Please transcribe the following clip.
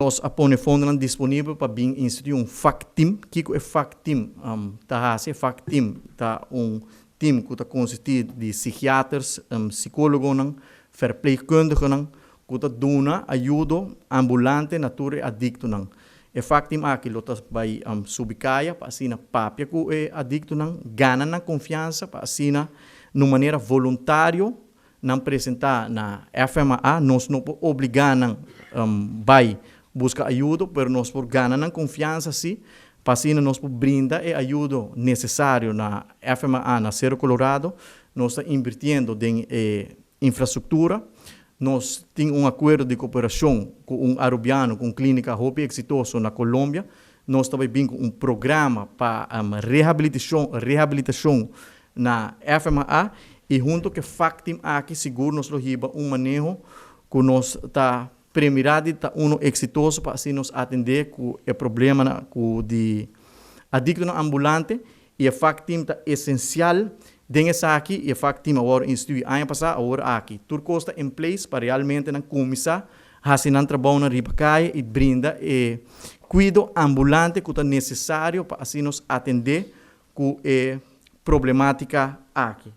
Nos a pone fondonan disponibel pa bin instituí un vakteam. Kiko e vakteam ta hasi? E vakteam ta un team ku ta konsistí di psikiaters, sikólogonan, verpleegkundigenan ku ta duna ayudo ambulante na tur e adiktonan. E vakteam aki lo ta bai subi kaya pa asina papia ku e adiktonan, gana nan konfiansa pa asina na un manera voluntario nan presentá na FMA. Nos no por obligá nan bai buska ayudo, pero nos por gana nan konfiansa sí, pa asina nos por brinda e ayudo nesesario na FMA na Sero Colorado. Nos ta invirtiendo den e infrastruktura. Nos tin un akuerdo di koperashon ku un arubiano ku un klínika hopi eksitoso na Colombia. Nos ta bai bin ku un programa pa rehabilitashon rehabilitashon na FMA i hunto ku e vakteam aki sigur nos lo hiba un maneho ku nos ta premirá di ta uno eksitoso pa asina nos atendé ku e problemanan ku di adiktonan ambulante i e vakteam ta esensial den esaki i e vakteam a wòrdu instituí aña pasá awor aki tur kos ta in place pa realmente nan kuminsá hasi nan trabounan riba kaya i brinda e kuido ambulante ku ta nesesario pa asina nos atendé ku e problemátika aki.